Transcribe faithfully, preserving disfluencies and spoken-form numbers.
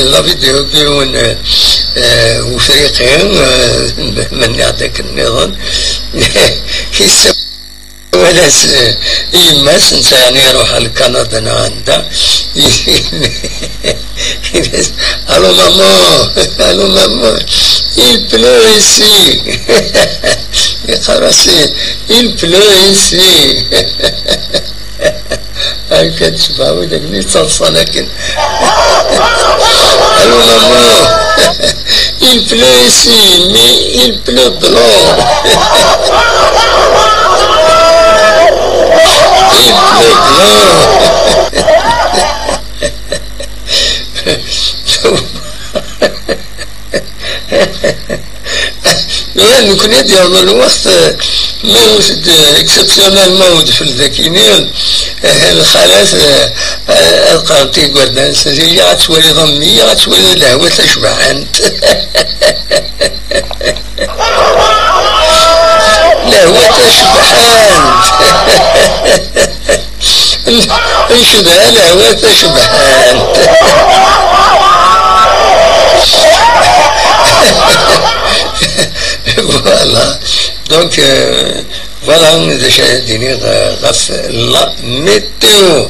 la vidéo n yiwen, eh, Ufriqi, eh, menniɣ-d akken nniḍen. Yessawal-as, eh, i yemma-s, netta yeɛni iruḥ ar Kanada neɣ anda. Allô maman, allô maman, il pleut ici. Yeqqar-as, il pleut ici. Amek ad tecbeḥ widak mi ttaḍsan akken. Allô maman, il pleut ici, mais il pleut blanc. Il pleut blanc. Ih, nekkni ad yernu lweqt, eh, ma yewwet-d, eh, exceptionnellement udfel dagini, eh, lxalat, eh, eh, ad qqarent i yigerdan, c'est-à-dire, ad twaliḍ a mmi, ad twaliḍ lehwa tacebḥant. Lehwa tacebḥant. Ncedha lehwa tacebḥant. Voilà. Donc, euh, voilà, d acu ara d-iniɣ, euh, ɣef la météo.